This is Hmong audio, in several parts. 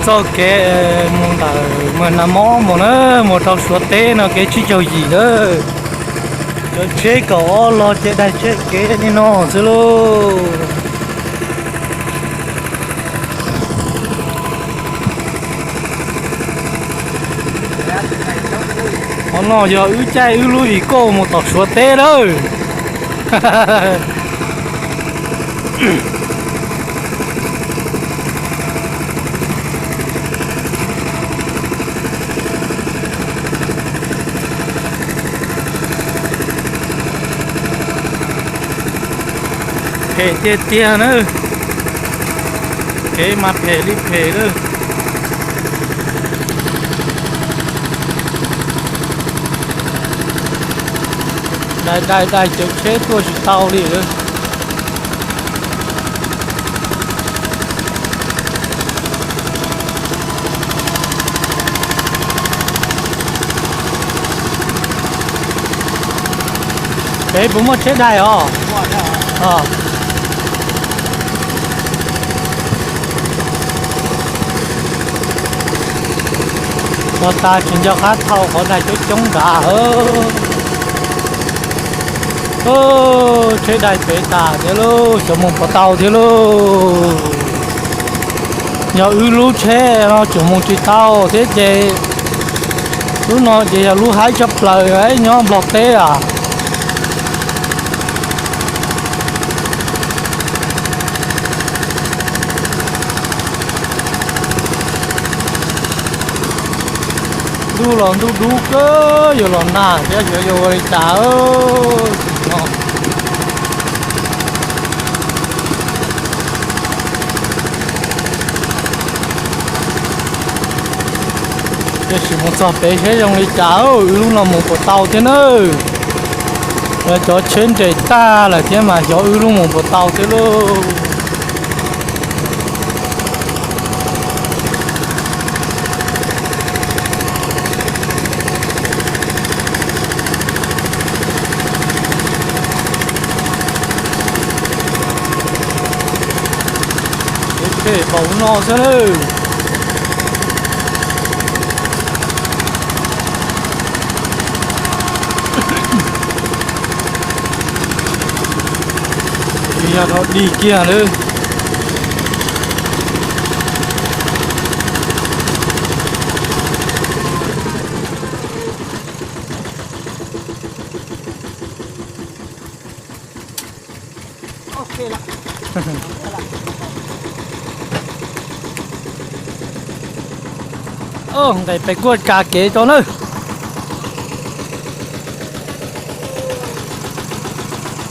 Txoj kev mus ntawm Mag Nas Mob mus na, mus rau Suav teb no kev tsib caug yim na. Cov tsheb kaum ob los ces daig tsheb kev li no xwb lauj. Qhov no yog wb caij wb lub vim kauj mus tom Suav teb lawm. Phem tiag tiag na. Kev mas phem li phem lawm. Daig daig daig cov tsheb tuaj tsis tau li lawm. Peb puas muaj tsheb daig os? Ua tas tsis nco qab thauj qhov daig coob coob nrad. Tsheb daig pem tas thiab lauj, xyov mus puas tau thiab lauj. Yog wb lub tsheb no tseem mus tsis tau thiab ces lub no ces yog lub haib tshaj plaws nyob Nplog teb as. Ntuj los ntuj dub kawg, yuav los nag thiab xyov yuav ua li cas. Tiam sis mus txog pem seb zoo li cas, wb lub no mus puas tau thiab nawb. Cov tsheb nres tag lawm thiab mas xyov wb lub mus puas tau thiab lauj. Kev phem npaum no xwb lawm. Yog dhau dig kiag lawm. Nqes pem kuaj tsa kev tso nawb.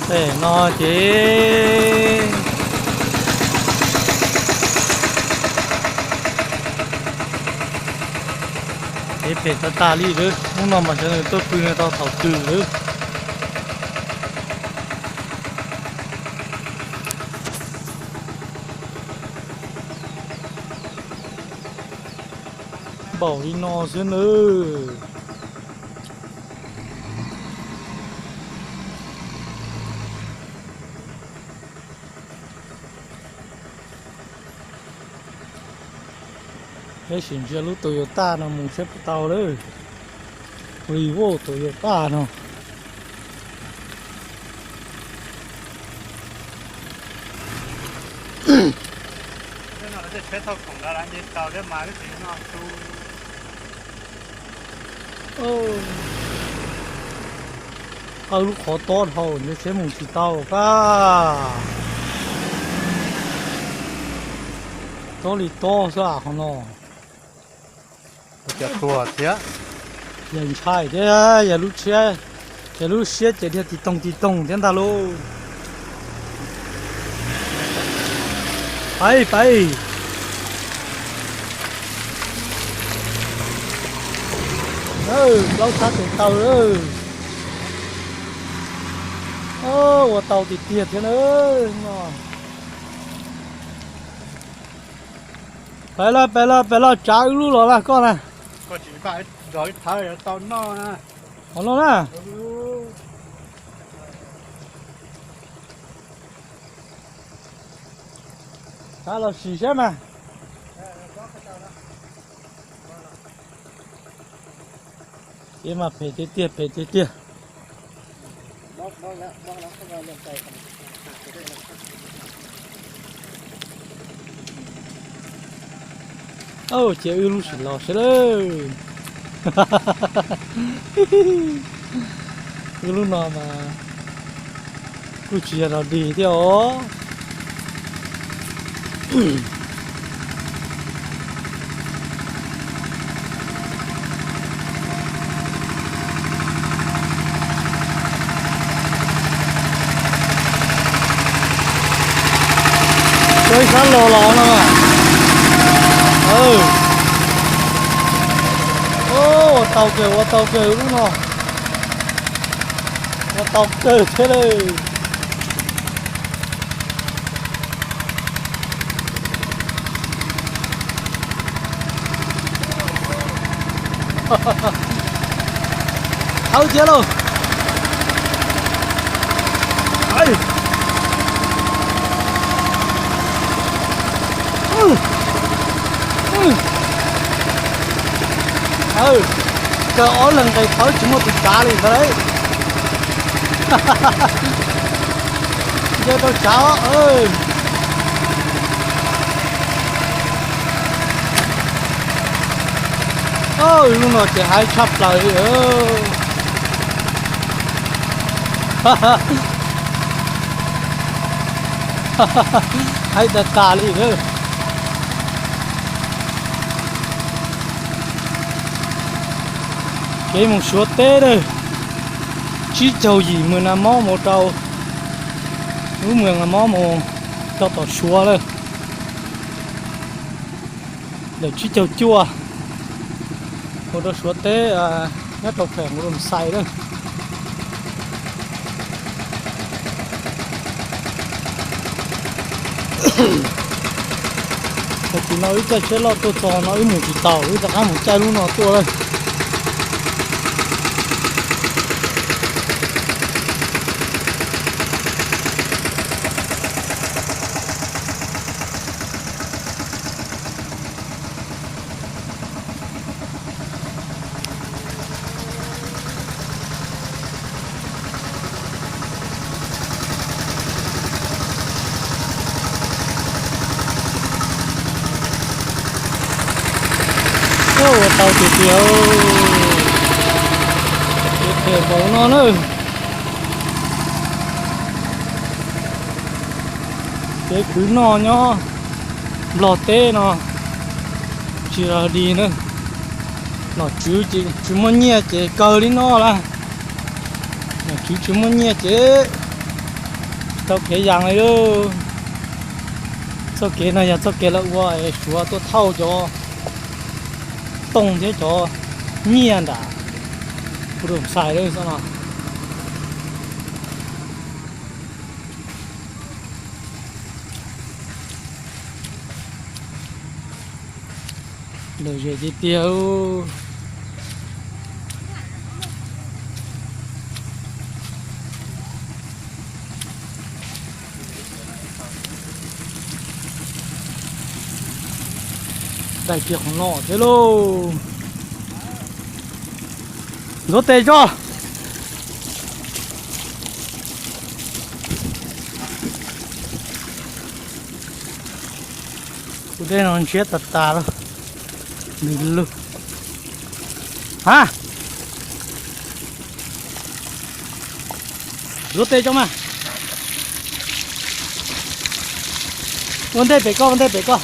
Pem no ces kev phem tag tag li lawm, hnub no mas sawv daws tuaj pw no tau thaum twg lawm. Npaum li no xwb nawb. Peb sim ntsia lub Toyota no mus seb puas tau lawm. Revo Toyota no. Qawj lub qhov tob dhau ntshe mus tsis tau kab. Tob li tob xwb qhov no. Ua cas tuag thiab? Yog ntshai thiab, yog lub siab, yog lub siab ces dhia tis toog tis toog thiab ntag lauj. Pais pais. Plaub txhab tes taw lawm. Ua tau tiag tiag thiab na no. Pais los, pais los, pais los, tsav wb lub los lawm koj na. Ov no na. Qab los sim saib mas. Ces mas phem tiag tiag, phem tiag tiag. Ces wb lub sim los seb lawm. Wb lub no mas kuj tsis yog los dig thiab os. Sab los los no. Ua tau kawg, ua tau kawg lub no. Ua tau kawg thiab lawm. Thawb thiab lauj. Kaw ob leeg nqes thawb tsis muaj tus tsav li ntawd lauj. Nce rau tsav. Lub no ces haib tshaj plaws li. Haib tas tas li. Kev mus Suav teb lawm, tsib caug yim mus na mob mus rau, wb mus na mob mus rau tom Suav lawm. Ntawm tsib caug cuaj mus rau Suav teb, nyob rau phem mus rau Xais lawm. Tag kis no wb caij tsheb loj tuaj txog no wb mus tsis taus, wb rov qab mus caij lub no tuaj lawm. Ua tau tiag tiag, phem npaum no na. Kev khwv noj nyob Nplog teb no tsis yog dig na. Nom tswv tsis muaj nyiaj ces kawg li no lawm. Nom tswv tsis muaj nyiaj ces tsis tau kev yees li lauj. Txoj kev no yog txoj kev lawv ua es Suav tuaj thauj cov tooj thiab cov nyiaj nram Phoo Xais lawm xwb no. Lom zem tiag tiag. Dai kiag qhov no thiab lauj. Ntxuav tes tso. Tus dej no ntshiab tas tas lawm. Nws lug. Ha, ntxuav tes tso mas. Ua ntej pem koj, ua ntej pem koj.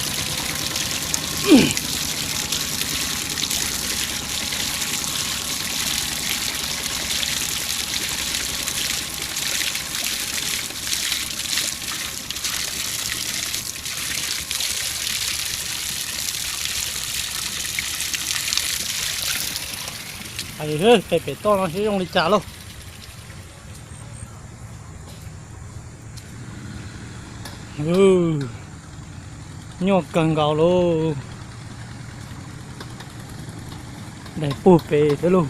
Tes pem toj no seb zoo li cas lauj. Nyuaj kawg nkaus lauj. Daim puag pem thiab lauj.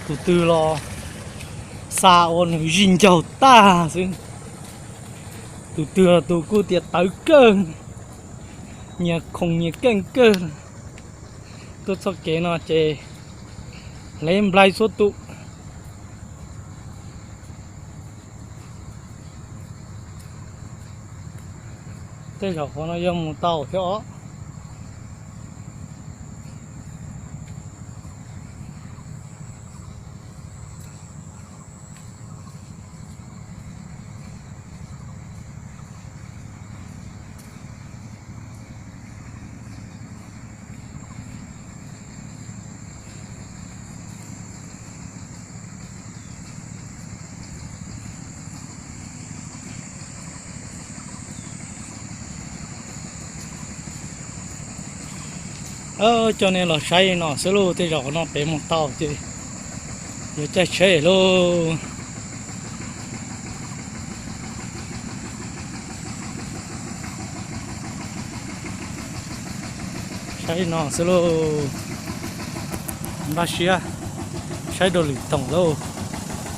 Tus twg los Xa ua nws zij ncaug tag xwb. Tus twg los tus kuj tias tawv kawg, nyias khoom nyias keej kawg. Tuaj txoj kev no ces hle nplai txhua tus. Tej zaum qhov no yog mus tau thiab os. Coj nej los saib no xwb lauj, tej zaum no pem mus tau ces yuav caij tsheb lauj. Saib no xwb lauj. Npaj siab saib dua lwm toom lauj.